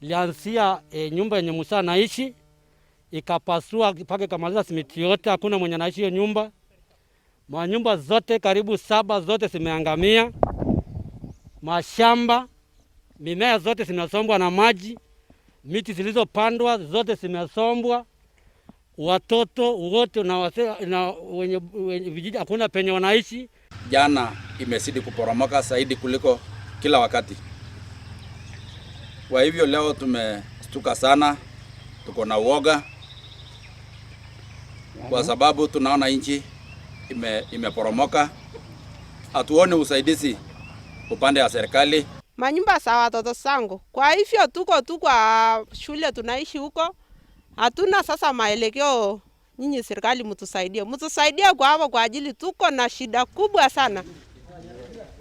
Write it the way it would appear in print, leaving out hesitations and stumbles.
Lianzia nyumba yenye Musa anaishi ikapasua mpaka ikamaliza simiti yote, hakuna mwenye anaishi hiyo nyumba. Manyumba zote karibu saba zote zimeangamia, mashamba, mimea zote zimesombwa na maji, miti zilizopandwa zote zimesombwa, watoto wote na wase, na wenye vijiji hakuna penye wanaishi. Jana imezidi kuporomoka zaidi kuliko kila wakati. Kwa hivyo leo tumestuka sana, tuko na uoga kwa sababu tunaona nchi imeporomoka. Hatuoni usaidizi upande wa serikali. Manyumba za watoto zangu. Kwa hivyo tuko tu kwa shule tunaishi huko. Hatuna sasa maelekeo. Nyinyi serikali mtusaidie. Mtusaidie kwa hapo kwa ajili tuko na shida kubwa sana.